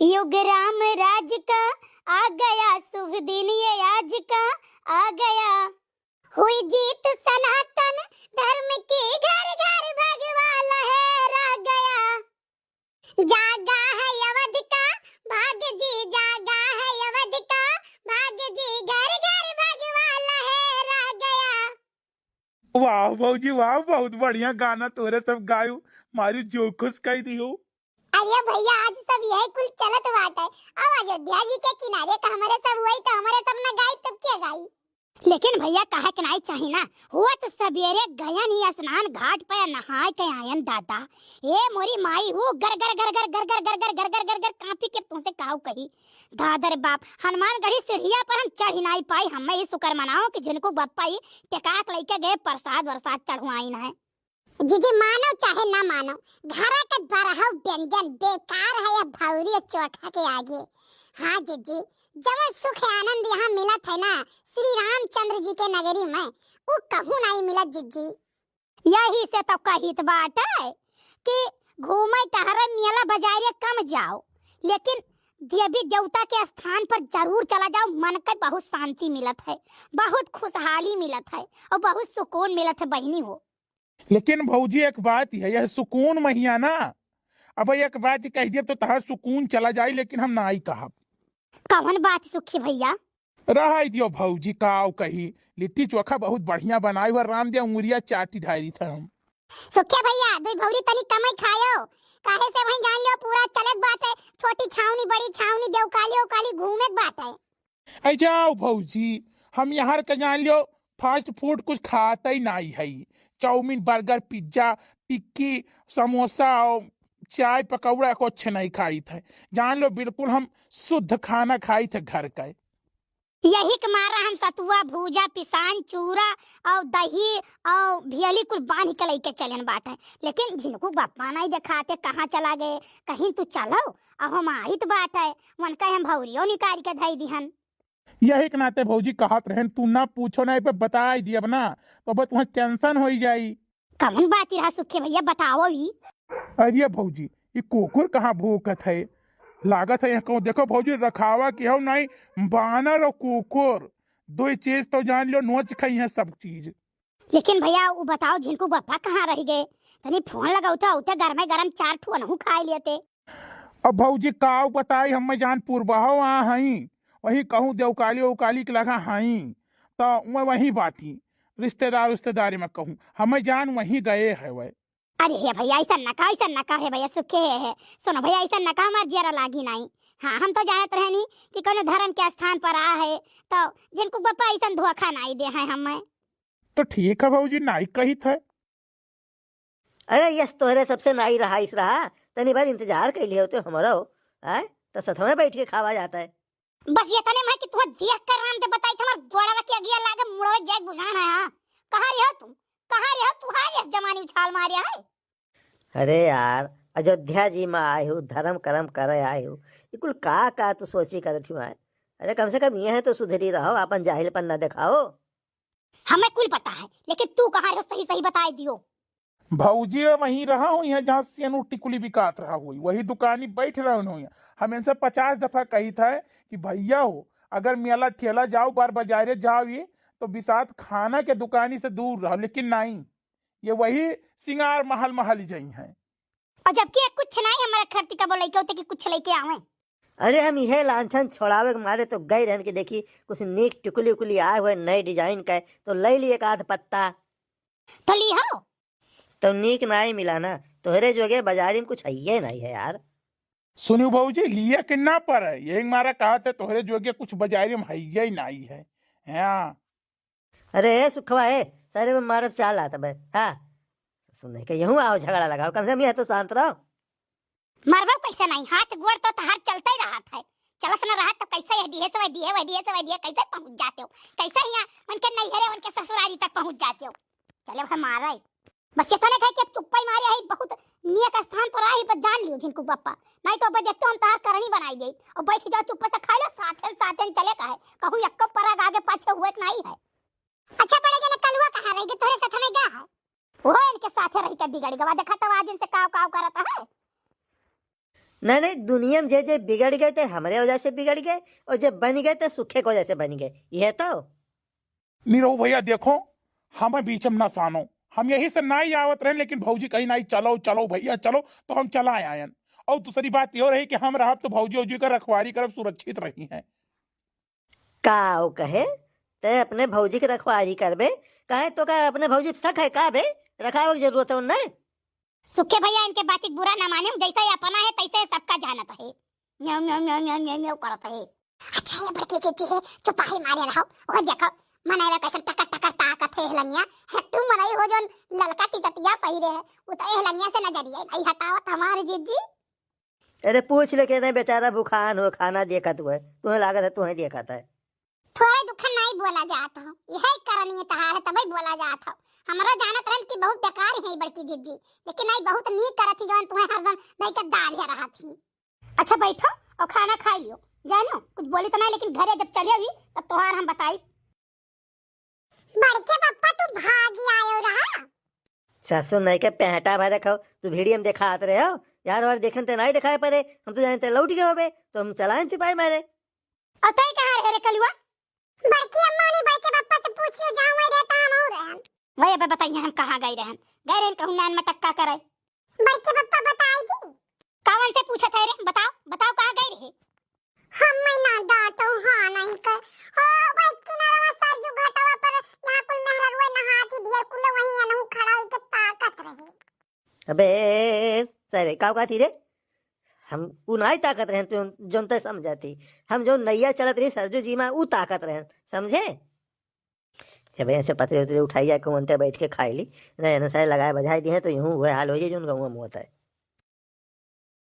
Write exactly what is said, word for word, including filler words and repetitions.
युग राम राज का आ गया, शुभ दिन ये आज का आ गया। हुई जीत सनातन धर्म की, घर घर भगवा लहरा गया। जागा है अवध का भाग्य जी, जागा है अवध का भाग्य जी, घर घर भगवा लहरा गया। वाह भौजी वाह, बहुत बढ़िया गाना तोहरे सब गायू, मारू जो खुश कई दियो। अरे भैया, आज सब यही कुल चलत बाटे। अब अयोध्या जी के किनारे का हमरे सब हुई तो हमरे सब ना गाई, तब क्या गाई? लेकिन भैया, कहे के नाई चाही ना, हुआ तो सबेरे गयन ही स्नान घाट पे नहाए के आयन दादा। ए मोरी माई, वो गर गर गर गर गर गर गर गर गर गर गर गर कांपी के तुमसे काऊ कही। दादा रे बाप, हनुमानगढ़ी सीढ़िया पर हम चढ़ी नाई पाई, हमें ई शुक्र मनाओ कि झिनकू बप्पा ई टेकाक लइके गए प्रसाद वरसाद चढ़वाइन है। जीजी, मानो चाहे ना मानो, घरा के बरहौ व्यंजन बेकार है या भौरी चोखा के आगे। हाँ जीजी, जवन सुख आनंद यहाँ मिलत है ना श्री रामचंद्र जी के नगरी में, उ कहूँ नहीं मिलत जीजी। यही से तो कहित बाटे कि घूमे टहरे मेला बाजारे कम जाओ, लेकिन देवी देवता के स्थान पर जरूर चला जाओ, मन के बहुत शांति मिलत है, बहुत खुशहाली मिलत है और बहुत सुकून मिलत है बहिनी हो। लेकिन भौजी, एक बात है, यह सुकून महिया ना, अब एक बात कह दिया तो तहार सुकून चला जाई, लेकिन हम नाई कहब। कवन बात सुखी भैया? रहाई दियो भौजी, काव कही, लिट्टी चोखा बहुत बढ़िया बनाई हुआ, राम दिया उंगुरिया चाटी ढाई था हम। सुखिया भैया, दुई भौरी तनी कमई खायो, काहे से वहीं जान लियो पूरा चलत बात है, छोटी छावनी, बड़ी छावनी, देवकाली, उकाली घूमे के बात है। ऐ जाओ भौजी, हम यहाँ के जान लियो, fast food कुछ खाते ही नहीं है। चाउमीन, बर्गर, पिज्जा, टिक्की, समोसा और चाय, पकौड़ा कुछ नहीं खाइत है। जान लो, बिल्कुल हम शुद्ध खाना खाइत है घर का। यही के मारा हम सतुआ, भूजा, पिसान, चूरा और दही और भियली कुल बांध के लेके चलन बाटे। लेकिन झिनकू बप्पा नहीं देखाते, कहाँ चला गए? कहीं तू चलो, और हम आइत बाटे, उनका हम भौरियो निकाल के धई दिहन। यही के नाते भौजी कहत रहन, तू ना पूछो ना, ए पे बताई दियब ना, तो अब तुहें tension होई जाई। कवन बात रहा सुखे भैया, बताओ ई। अरे भौजी, ई कुकुर कहाँ भूकत है? लागत है यहाँ कहूँ, देखो भौजी, रखावा की हो नहीं, बानर और कुकुर, दो चीज तो जान लो, नोच खाई है सब चीज। लेकिन भैया, वो बताओ, झिनकू बप्पा कहाँ रह गए? तनी फोन लगाउते, उते गरमे गरम चार ठो अनहू खाए लेते। अब भौजी, काव बताई, हमें जान पुरबहो आ हई, वही कहूँ देवकाली उकाली के लगा हई, तो मैं वहीं बाटी, रिश्तेदार उश्तेदारी में कहूँ, हमें जान वहीं गए है वह। अरे हे भैया, ऐसा न कहो, ऐसा न कहो हे भैया, सुखे है, है। सुनो भैया, ऐसा न कहो, हमार जियरा लागी नहीं। हाँ, हम तो जानत रहनी कि कोनो धर्म के स्थान पर आ है, तो झिनकू बप्पा ऐसा धोखा नहीं दे है हमें। तो ठीक है भौजी, नाई कहित है। अरे यस, तोहरे सबसे नाई रहा इस रहा, तनी बार इंतजार कर लियो तो हमारा हो, आए? तो सथवे बैठ के खावा जाता है। बस ये तने मैं कि तुहा देख कर राम दे बताई, तुम्हार गोड़वा के अगिया लागे, मुड़वे जाए बुझान है, हाँ? कहाँ रहो तुम? कहाँ रहो? तू हार यस जमानी उछाल मारे है। अरे यार, अयोध्या जी में आए हो, धर्म कर्म करे आए हो, ये कुल का, का तू सोची करत ही वहाँ? अरे कम से कम ये है तो सुधरी रहो, अपन जाहिलपन ना दिखाओ। हमें कुल पता है, लेकिन तू कहाँ रहो, सही सही बताए दियो। भौजी वहीं रहा हो, यहाँ जहाँ सेनू टिकुली बिकात रहा हुई, वही दुकानी बैठ रहे हो। हम इनसे पचास दफा कही था कि भैया हो, अगर मेला ठेला जाओ, बार बाजारे जाओ ये, तो बिसात खाना के दुकानी से दूर रहो, लेकिन नहीं, ये वही सिंगार महल महल जई हैं। और जबकि ये कुछ नहीं हमारे खर्ची का बोले के होते कि कुछ लेके आवे। अरे हम यह लांछन छोड़ावे के मारे तो गए रहन के देखी कुछ नीक टिकुली उकुली आए हुए नए design का, तो ले ली एक आध पत्ता। तो ली हो। तो नीक नाई मिला ना, तोहरे जोगे बाजारी में कुछ हइये नहीं है यार। सुनियो भौजी, लिए के ना पड़े, यही मारा कहा थे तोहरे जोगे कुछ बाजारी में हइये नहीं है। हाँ। अरे ए सुखवा, ए, सारे में मारब चाल आता बे। हाँ। सुने के यहूँ आओ झगड़ा लगाओ, कम से कम यह तो शांत रहो। मरबो कैसे नहीं, हाथ गोड़ तो तहार चलते ही रहत है। चलत न रहत तो कैसे यह डीहे से वह डीहे, वह डीहे से वह डीहे, कैसे पहुँच जाते हो? कैसे यहाँ उनके नैहरे, उनके ससुरारी तक पहुँच जाते हो? चले भाई मारा ही। बस इतने कहे कि अब चुप्पा ही मारे है, बहुत नियत स्थान पर आई, बस जान लियो झिनकू बप्पा, नहीं तो अब देखते हम तहार करनी बनाई दे। और बैठ जाओ चुप्पा से खा लो, साथे साथे चले का है, कहूँ यक्को परग आगे पाछे हुए के नहीं है। अच्छा बड़े जने कलुआ कहाँ रह गए, तोरे साथ में गया है? वो इनके साथे रही के बिगड़ गवा, देखा तो आज इनसे काव काव करत है। नहीं, नहीं, दुनिया में जे जे बिगड़ गए ते हमरे वजह से बिगड़ गए, और जे बन गए ते सुखे के वजह से बन गए, यह तो। निरहू भैया, देखो, हमें बीच में ना सानो, हम यही से नाई आवत रहेन, लेकिन भौजी कही, "नाई, चलो, चलो भैया, चलो," तो हम चला आयन। और दूसरी बात यो रही कि हम रहब तो भौजी, भौजी का रखवारी करब, सुरक्षित रही हैं। का हो कहे, ते अपने भौजी के रखवारी करबे? काहे, तो का अपने भौजी पे शक है का बे? रखावे के जरूरत है उन्हें? सुखे भैया, इनके बात के बुरा ना माने, जैसा ये अपना है, तैसे सबका जानत है। म्याऊ, म्याऊ, म्याऊ, म्याऊ, म्याऊ, म्याऊ करत है। अच्छा, ये बड़की जिज्जी है, चुपाही मारे रहो। वो देखो, मनई रे कैसन टकर टकर ताकत है हेलनिया। है तू मनई हो जौन ललका टी-शर्टिया पहिरे है, वो तो हेलनिया से नजरिया ही नहीं हटावत हमारे जिज्जी। अरे पूछ ले के नहीं, बेचारा भुखान हो, खाना देखत हुए, तुम्हें लागत है, तुम्हें देखत है। थोड़ा दुखन नहीं बोला जात हो, यही कारण ये तहार है, तभी बोला जात हो। हमरा जानत रहन कि बहुत बेकार है बड़की जिज्जी, लेकिन नहीं, बहुत नीक करत ही, जौन तुम्हें हरदम दई के दाढ़िया रहत ही। अच्छा बैठो और खाना खाई लियो। जानो, कुछ बोली तो नहीं, लेकिन घरे जब चली अभी तब तोहार हम बताई। बड़के पप्पा, तू भागी आयो रहा। सासू नहीं के पेंटा भरे खाओ, तू वीडियो में देखात रहे हो यार, और देखन ते नहीं दिखाए पड़े, हम तो जानते लौट गए होबे, तो हम चलाएं चुपाई मारे। और तय कहाँ रहे रे कलुआ? बड़की अम्मा ने बड़के पप्पा से पूछ लियो, जहाँ वही रहता हम और रहन। वही अबे बताइए हम कहाँ गए रहन, गए रहन कहूँ नैन मटक्का करे। बड़के पप्पा बताई दी। कावन से पूछत है रे, बताओ, बताओ कहाँ गए रहे? हम मैं ना डांटो, हाँ नहीं कर। हो, वही किनारवा सरजू घाटवा पर, यहाँ कुल मेहररुआ नहाती ढेर कुल वहीं अनहु खड़ा होके ताकत रहे। अबे, सरे, का कहती रे? हम उ नाई ताकत रहन, तू जौन तय समझती। हम जौन नैया चलत रही सरजू जी मा, उ ताकत रहन, समझे? हे भाई, ऐसे पतरे उतरे उठाई जाके उनते बैठ के खाई ली। नहीं, ना सारे लगाए बजाए दिए तो यूं हुए हाल हो जाए, जौन गौवा में होता है।